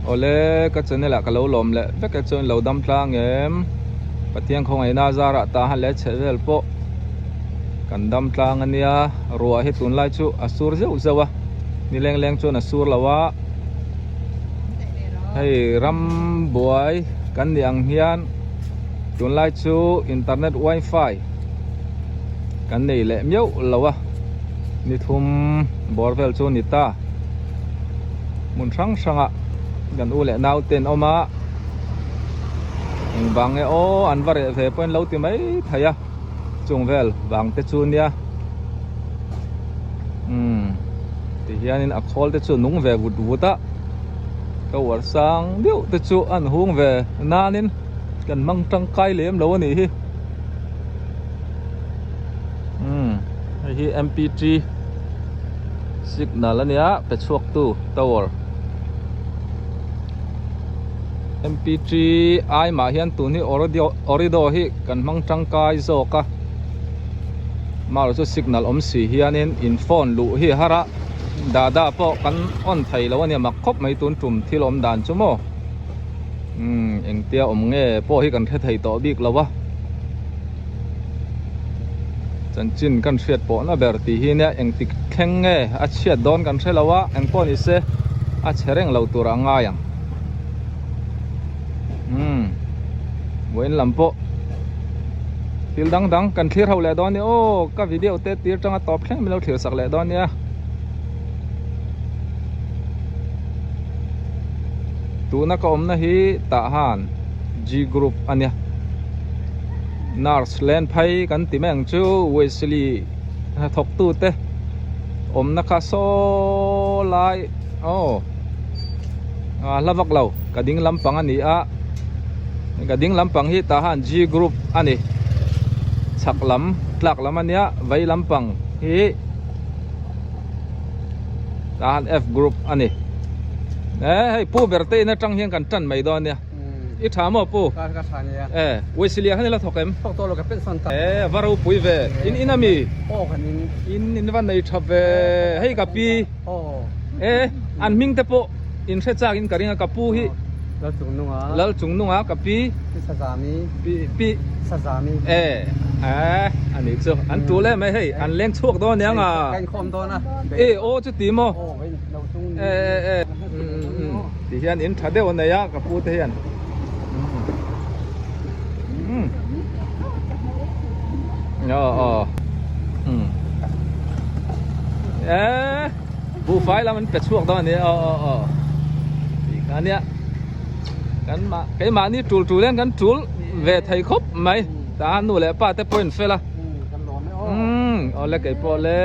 Awle ka channel ah ka lo lawm leh vek e chuan lo dam tlang em Pathian khawngaihna a zarah tah han leh chhe vel pawh kan dam tlang ania ruah hi tunlai chu a sur zeuh zeuh a ni leng leng chuan a sur lo a hei ram buai kan nih ang hian tunlai chu internet wifi kan nei leh miauh lo a ni thum bawr vel chu a ni ta. Hmun hrang hrangah kan u leh nau te an awm a, engvang nge aw an va reh ve pawh in lo ti mai thei a, chung vel vang te chu nia umm ti hianin a khawl te chu a nung ve vut vut a, ka uar sang deuh te chu an hung ve nanin kan hmang tangkai lem lo a nih hi umm hei hi M_P_T. Signal a nia pe chhuak tu tower M_P_T ai mah hian tun hi orido hi kan hmang tangkai zawk a marawh chu signal awm si hianin in phone luh hi a har a data pawh kan on thei lo a nia mak khawp mai tun tum thil awm dan chu maw umm engtia awm nge pawh hi kan hre thei tawh bik lo a. Chanchin kan hriat pawhna ber tih hi nia engtik thleng nge a chhiat dawn kan hre lo a, engpawh ni se a chhe reng lo tur a ngai ang. Umm vawiin lam pawh thil dang dang kan thlir ho leh dawn nia aw ka video te tir tanga tawp thleng min lo thlir sak leh dawn nia. Tuna ka awmna hi tah han G group a nia. Nurse len phai kan ti mai ang chu Wesley hnathawk tu te awmna kha saw lai aw a hla vak lo ka ding lampang a ni a ka ding lampang hi tah han G group a ni chhak lam tlak lam a nia vei lampang hi tah han F group a ni e hei pu ber te in atang hian kan tan mai dawn nia. I tha maw pu? Ka ka tha nia. E, Wesley khan ila thawk em? Thawk tawh lo ka pen san ta. E, va ropui ve. In in ami? Aw kan in. In in va nei tha ve. Hei ka pi. Aw. E, an hming te pawh in hre chak in ka ring a ka pu hi. Lal chung nunga. Lal chung nunga ka pi. Pi Sazami. Pi pi. Sazami. E, e, ani chu. An tul em mai hei, an leng chhuak dawn aniang a. Ka inkhawm dawn a. E, aw chuti maw? Aw, hei lo chung. E, e, e. Ti hian in tha deuh a nei a ka pu te hian aw aw e buhfai lam an pe chhuak dawn a ni aw aw aw ti kha ania kan mah keimahni tul tul hian kan tul ve thei khawp mai ta nu leh pa te pawh in fel a aw le keipawh le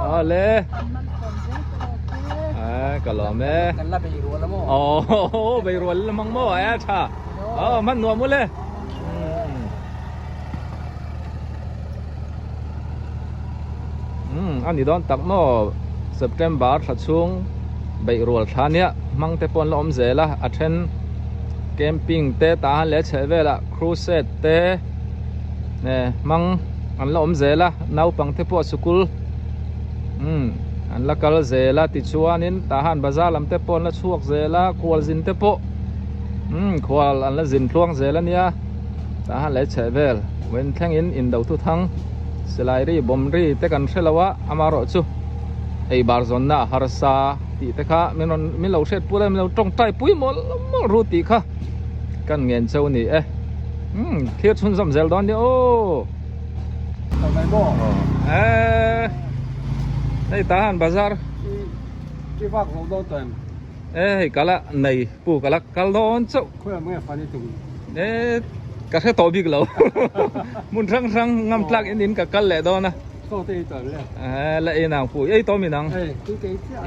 aw le. Ka lawm e. Kan la bei rual a maw? Aw, bei rual la mang maw a tha. Aw, hman nuam ule. Um, ani dawn tak maw September thla chhung bei rual thla nia hmang te pawh an la awm zel a, a then camping te tah han leh chheh velah crusade te hmang an la awm zel a, naupang te pawh sikul. Umm an la kal zel a tichuanin tah han bazar lam te pawh an la chhuak zel a khual zin te pawh umm khual an la zin tluang zel a nia tah han lei chheh vel wen thlengin indo thu thang silai ri bawm ri te kan hre lo a amaherawh chu ei bar zawnna a harsa tih te kha min rawn min lo hriat pui a min lo tawngtai pui mawlh mawlh ru tih kha kan ngen cheu a ni e umm thlir chhunzawm zel dawn nia aw. Hei tah han bazar e hei kala nei pu kala kal dawn chauh e ka hre tawh bik lo hmun hrang hrang ngam tlak in in ka kal leh dawn a e la ei nang pu ei tawh mi nang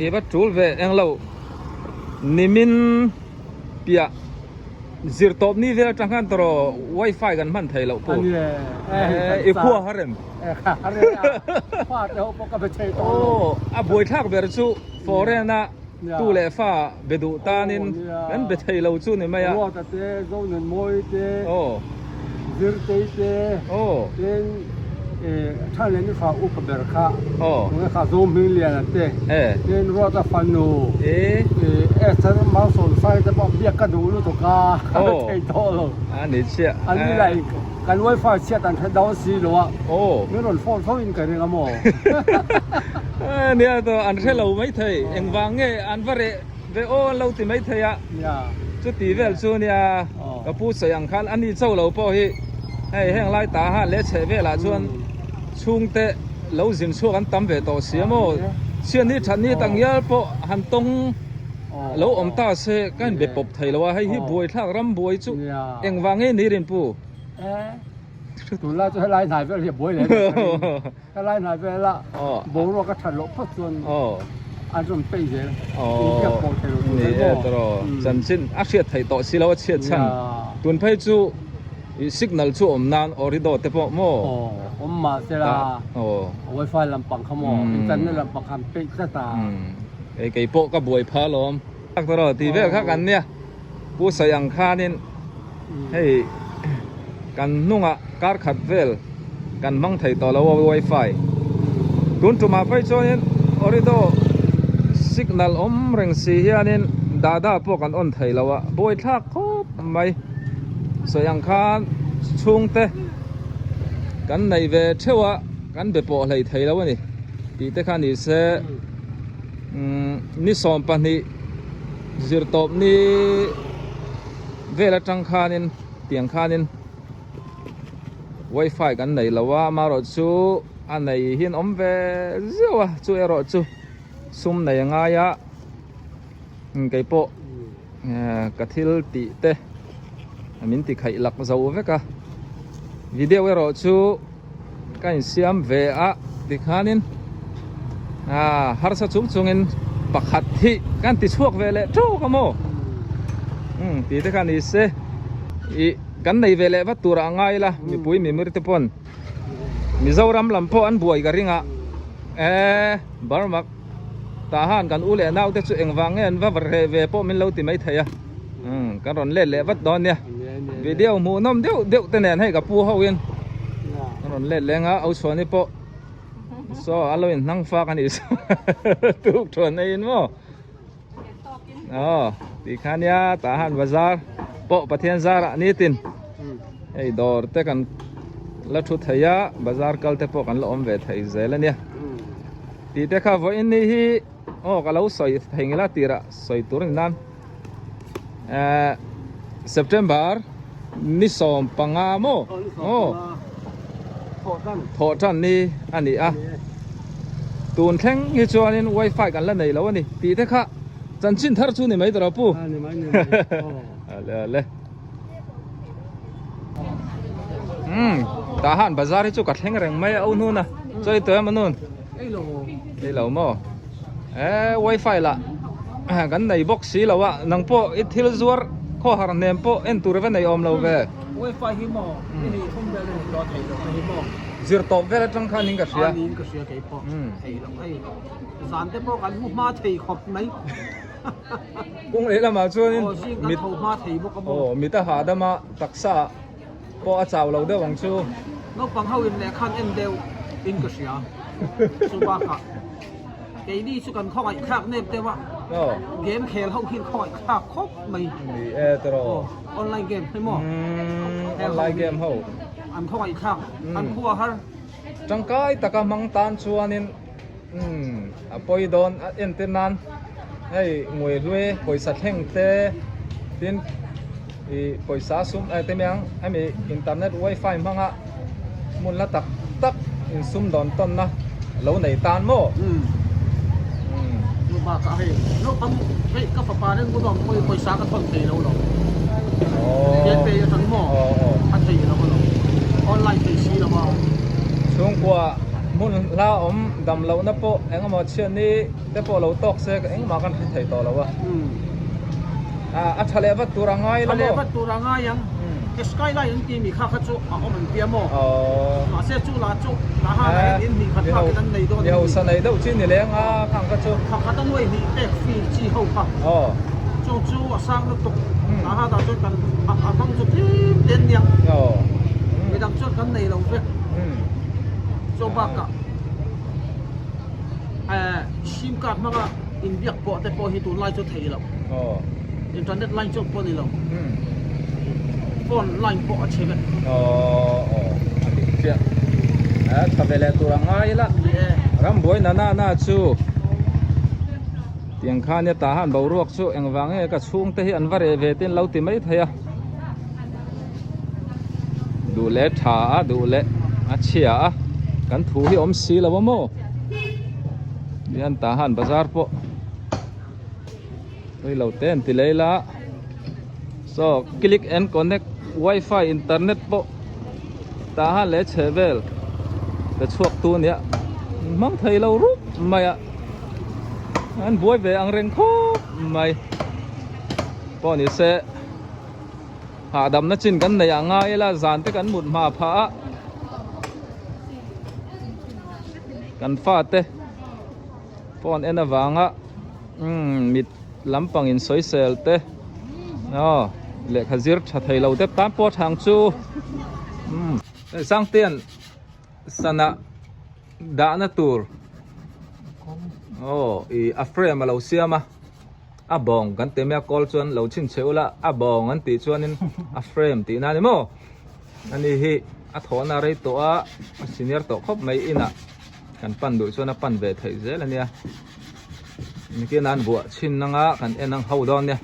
i va tul ve englo nimin piah. Zir tawp ni vel atang khan tawrh wifi kan hman thei loh pawh i khua har em? Aw a buaithlak ber chu foreign a tu leh fa be duh tanin kan be thei lo chu ni mai a. Thanlian i fa upa ber kha tunge kha Zohmingliana te tin Ruata fanu Esther Malsawmsai te pawh biak ka duh lutuk a ka la thei tawh lo. An ni lah kan wifi chhiat an hre dawn si lo a min rawn phone fo in ka ring a maw. Nia tawh an hre lo maithei engvang nge an va reh ve aw an lo ti maithei a chuti vel chu nia ka pu sawi ang khan ani cho lo pawh hi hei heng lai ta han leh chheh velah chuan chhungte lo zin chhuak an tam ve tawh si a maw chhiat ni that ni tak ngial pawh han tawng lo awm ta se ka inbe pawp thei lo a hei hi buaithlak ram buai chu engvang nge ni rin pu? Tunlai chu helai hnai vel hi a buai leh a ni. Helai hnai vela boruak a that loh phawt chuan an rawn pei zel. Inbiak pawh thei lo tur zel maw? Chanchin a hriat theih tawh si lo a chhiat chhan. Tun phei chu signal chu awm nan Orido te pawh maw? Awm mah se la wifi lampang kha maw internet lampang kha an peih tlat a. Kei kei pawh ka buai pha alawm. Tih vel kha kan nia Pu Sawi ang khanin Hei kan hnungah kar khat vel kan hmang thei tawh lo a wifi tun tumah phei chuanin Orido signal awm reng si hianin data pawh kan on thei lo a buaithlak khawp mai sawi ang khan chhungte kan nei ve theuh a kan be pawh hlei thei lo a ni tih te kha ni se umm ni 12 zirtawp ni. Vel atang khanin tiang khanin wifi kan nei lo a amaherawh chu a nei hi an awm ve zeuh a chu erawh chu sum nei a ngai a keipawh ka thil tih te min ti khaih lak zo vek a video erawh chu ka insiam ve a tikhanin harsa chung chungin pakhat hi kan ti chhuak ve leh tawk a maw umm tih te kha ni se ih kan nei ve leh vat tur ah ngai ila mipui mimir te pawn Mizoram lam pawh an buai ka ring a eh Burma tah han kan u leh nau te chu engvang nge an va reh ve pawh min lo ti mai thei a umm kan rawn let leh vat dawn nia video hmuh nawm deuh deuh te nen hei ka pu ho in an rawn let leng a au chhuani pawh saw a lo in hnang fak a nih saw tuk thuan ei in maw aw tih kha nia tah han bazar pawh Pathian zarah nitin hei dawr te kan la thu thei a bazar kal te pawh kan la awm ve thei zel a nia tih te kha vawiin ni hi aw ka lo sawi thei ngila tirah sawi tur a ni nan eh September ni 15 maw aw thawh tan ni a ni a tun thleng hi chuanin wifi kan la nei lo a ni tih te kha chanchin thar chu ni mai tawh pu ale ale um tah han bazar hi chu ka thleng reng mai a u hnun a chawi tawh em a nun ei lo maw eh wifi lah kan nei bawk si lo a nang pawh i thil zuar khawhar hnem pawh en tur va nei awm lo ve wifi hi maw hei hum vel a ni tawh thei lo hei maw zir tawp vel atang khan in ka hria a niin ka hria kei pawh thei lo hei zan te pawh kan hmu hma thei khawp mai Kawng leh lamah chuanin mit aw mit a hahdam a taksa pawh a chau lo deuh ang chu. Naupang ho in lehkha an en deuh in ka hria chu bakah keini chu kan khawngaih thlak nep deuh a game khel ho hi an khawngaih thlak khawp mai. Ni e tawh aw online game hei maw online game ho an khawngaih thlak an khua har. Tangkai taka hmang tan chuanin. Umm a pawi dawn a entir nan hei ngui hlui pawisa thleng te tin ih pawisa sum eh te mai ang hemi internet wifi hmanga hmun la tak tak insum dawn tawn na lo nei tan maw umm chu bakah hei naupang hei ka fapa reng bu dawm pawh hi pawisa ka thawn thei lo lo hian pe atang maw a thei lo a lo online thei si lo a chhungkua Hmun hla awm dam lohna pawh eng emaw chhiatni te pawh lo tawk se engmah kan hre thei tawh lo a. A tha leh vat tur a ngai lo maw? Tha leh vat tur a ngai ang. Ke skyline an tih mi kha kha chu a awm an tia maw? Mahse chu lah chu tah han ah hian in hnih khat bak in an nei dawn a ni. Hausa nei deuh chi ni leng a khang kha chu. Thla khat a nuai hnih pek fee chi ho kha. Chung chu a sang lutuk. Tah han ah chuan kan a hmang chu tlem te an niang. Midang chuan kan nei lo vek. Chu bakah sim card hmanga inbiak pawh te pawh hi tunlai chu thei lo. Internet line chu pawh a ni lo. Phone line pawh a chhe vek. A dik chiah. Tha ve leh tur a ngai ila. Rambuai na na na chu tiang khan nia tah han boruak chu engvang nge ka chhungte hi an va reh ve te an lo ti mai thei a. Duh leh tha a duh leh a chhia a kan thu hi awm si lo a maw tihian tah han bazar pawh rei lo te an ti lei la saw click and connect wifi internet pawh tah han leh chhe vel pe chhuak tu ania hmang thei lo rup mai a an buai ve ang reng khawp mai pawh ni se. Hahdamna chin kan neih ang a ila zan te kan mut hma phah a kan fate phone en avanga umm mit lampang in sawisel te aw lehkha zir tha thei lo te tan pawh thang chu umm Sangtean sana dahna tur aw ih a frame a lo siam a. A bawng kan ti mai a kawl chuan lo chhin chhe ula a bawng an tih chuanin a frame tih na a ni maw ani hi a thawhna rei tawh a a senior tawh khawp mai inah kan pan duh chuan a pan ve theih zel a nia nikin an buah chhin anga kan en ang ho dawn nia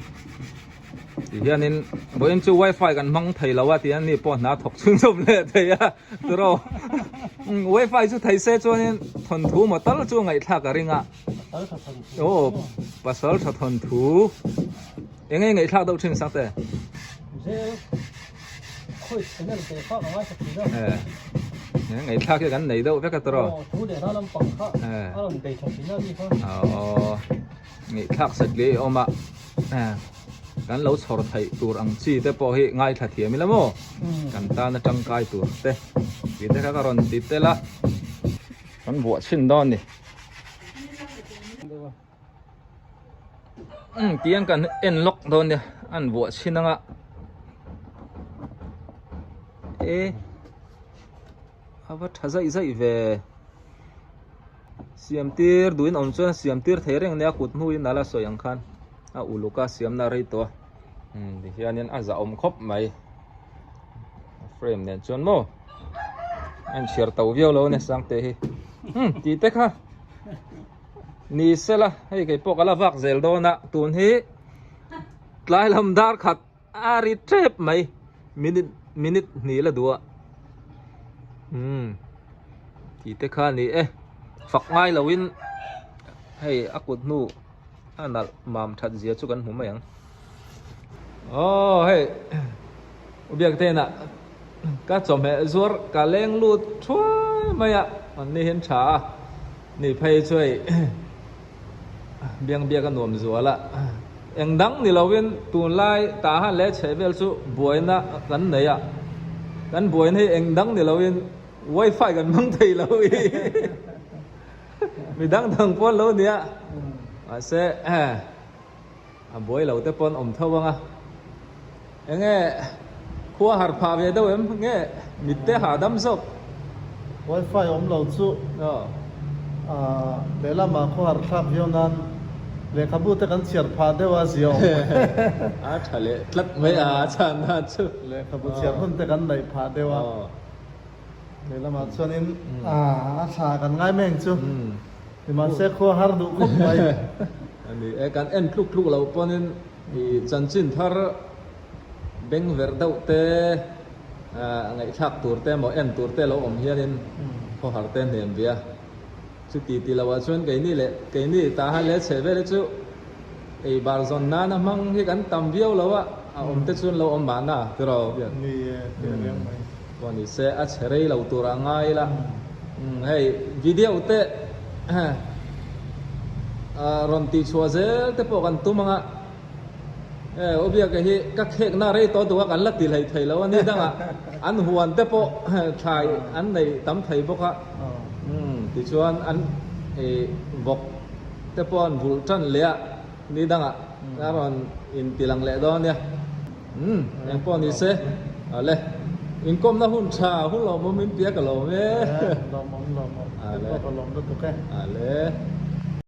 ti hianin vawiin chu wifi kan hmang thei lo a ti a ni pawh hna thawk chhunzawm leh thei a tiraw wifi chu thei se chuanin thawnthu maw tal chu ngaihthlak a ring a. Aw pasal tha thawn thu eng nge ngaihthlak deuh thin sak te ngaihthlak hi kan nei deuh vek a tawrh aw ngaihthlak sat leh awm a kan lo chhawr theih tur ang chi te pawh hi ngaithla thiam ila maw kan tana tangkai tur te tih te kha ka rawn ti tel a kan buah chhin dawn a ni. Umm tiang kan en lawk dawn nia an vuah chhin anga e a va tha zaih zaih ve siam tir duhin awm chuan siam tir thei reng nia kut hnuin a la sawi ang khan a uluk a siamna rei tawh a umm tihianin a zahawm khawp mai a frame nen chuan maw. A inchhiar to viau lo a ni Sangte hi umm tih te kha ni sela hei kei pawh ka la vak zel dawn a tun hi tlai lam dar khat a ri tep mai minute minute hnih la duh a umm tih te kha a ni e fak ngai lo in hei a kut hnu a nalh mam that zia chu kan hmu mai ang aw hei. U Biaktenah ka chawhmeh zuar ka leng lut thuai mai a, an ni hian tha a, ni phei chu hei biang biak a nuam zual a, eng dang ni lovin tunlai tah han leh chheh vel chu buaina kan nei a, kan buaina hi eng dang ni lovin wifi kan hmang thei lo hi mi dang dang pawh an lo nia, mahse. A buai lo te pawn awm tho ang a. Enge khua har phah ve deuh em nge mitte hahdam zawk? Wifi awm lo chu lehlamah khua har thlak viau nan lehkhabu te kan chhiar phah deuh a zia awm. A tha leh tlat mai a chhan dan chu. Lehkhabu chhiar hun te kan neih phah deuh a. Lehlamah chuanin a thla kan ngai mai ang chu. Nimahse khua har duh khawp mai. A ni e, kan en tluk tluk loh pawnin i chanchin thar beng verh deuh te, ngaihthlak tur te emaw en tur te lo awm hianin khaw har te hnem ve a. Chuti ti loh ah chuan keini leh keini tahan leh chheh vel hi chu ei bar zawn nana hmang hi kan tam viau lo a, a awm te chuan lo awm mahna tiraw. Ni e, tih reng mai. Pawh ni se a chhe rei lo tur a ngai ila hei video te rawn tih chhuah zel te pawh kan tum anga e u biaka hi ka khek na rei tawh duh a kan la ti hlei thei lo a ni dangah an huan te pawh thlai an nei tam thei bawk a tichuan an vawk te pawh an vulh tan leh a ni dangah a rawn inti lang leh dawn nia. Umm eng pawh ni se ale. Inkawmna hun tha hun lawmawm in tia ka lawm e. Lawmawm lawmawm. Ale. Ka lawm lutuk e. Ale.